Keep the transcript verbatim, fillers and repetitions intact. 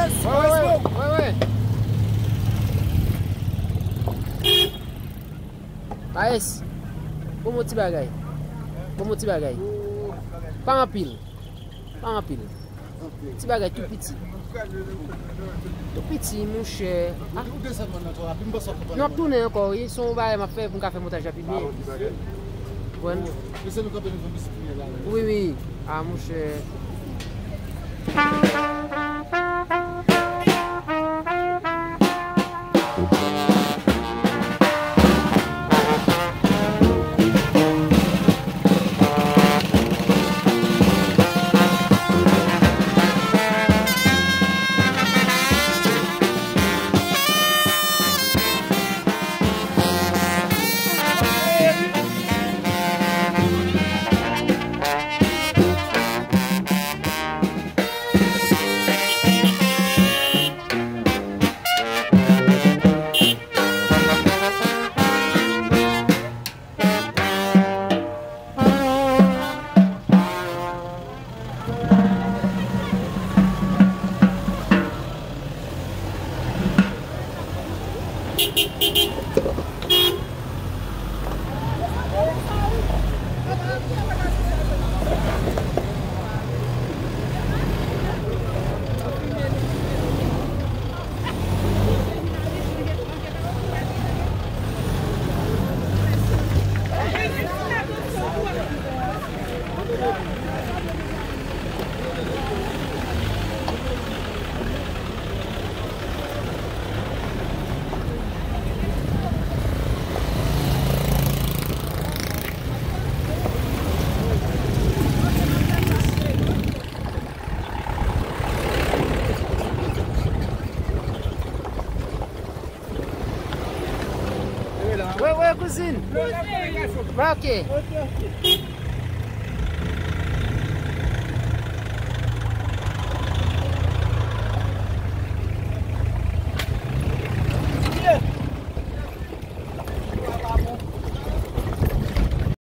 Wè, wè, wè, wè, wè. Paes, bon, bon ti bagay. Bon, bon ti bagay. Pa anpil. Pa anpil. Ti bagay tou piti. Tou piti, monchè. Ah. Nou ap tounen ankò, wi. Se yon bagay m ap fè pou m ka fè montaj la pi byen. Konprann? Wi, wi. Ah, monchè. Wi, wi, kouzin. Ok.